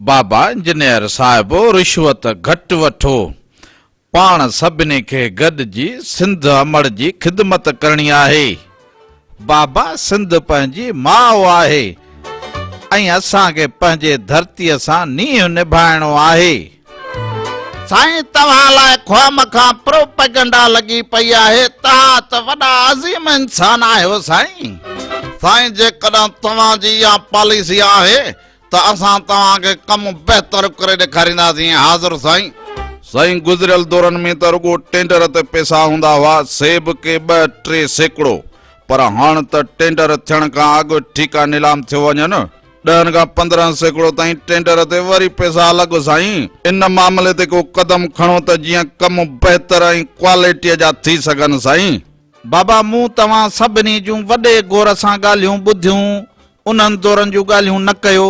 بابا انجنيئر صاحب رشوت گهٽ وٺو. پاڻ سڀني کي گڏجي سنڌ امڙ جي خدمت ڪرڻي آهي. بابا سنڌ پنهنجي ماء آهي ۽ اسان کي پنهنجي ڌرتيء سان نينهن نڀائڻو آهي. سائين توهان لاء خوامخواه پروپئگنڊا لڳي پئي آهي، توهان ته وڏا عظيم انسان آهيو سائين. سائين جيڪڏهن توهان جي اها پاليسي آهي ته اسان توهان کي ڪم بهتر ڪري ڏيکارينداسين. حاضر سائين. سائين گذريل دورن ۾ ته رڳو ٽينڊر تي پئسا هوندا هئا سي به ڪي 2-3% پر هاڻ ته ٽينڊر ٿيڻ کان اڳ ٺيڪا نيلام ٿيو وڃن ڏهن کان 15% تائين ٽينڊر تي وري پئسا الڳ سائين ان معاملي تي ڪو قدم کڻو ته جيئن ڪم بهتر ۽ ڪوالٽيء جا ٿي سگهن سائين. بابا مون توهان سڀني جون وڏي غور سان ڳالهيون ٻڌيون انهن دورن جون ڳالهيون نه ڪيو.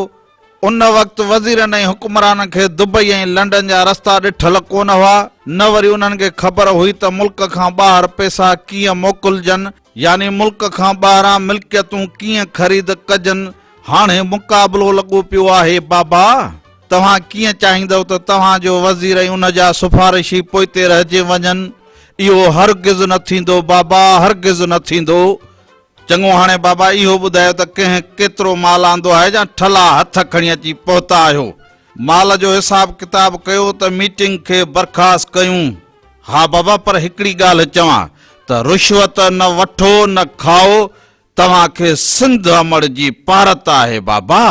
ان وقت وزيرن ۽ حڪمرانن کي دبئي ۽ لنڊن جا رستا ڏٺل ڪونه هئا، نه وري انهن کي خبر هئي ته ملڪ کان ٻاهر پئسا ڪيئن موڪلجن، يعني ملڪ کان ٻاهران ملڪيتون ڪيئن خريد ڪجن. هاڻي مقابلو لڳو پيو آهي بابا! توهان ڪيئن چاهيندؤ ته توهان جو وزير ۽ ان جا سفارشي پوئتي رهجي وڃن؟ اهو هرگز نه ٿيندو بابا، هرگز نه ٿيندو. چڱو هاڻي بابا اهو ٻڌايو ته ڪنهن ڪيترو مال آندو آهي جا ٺلها هٿ کڻي اچي پهتا آهيو؟ مال جو حساب ڪتاب ڪيو ته ميٽنگ کي برخاست ڪيون. ها بابا پر هڪڙي ڳالهه چوان ته رشوت نه وٺو نه کائو توهان کي سنڌ امڙ جي پارت آهي بابا.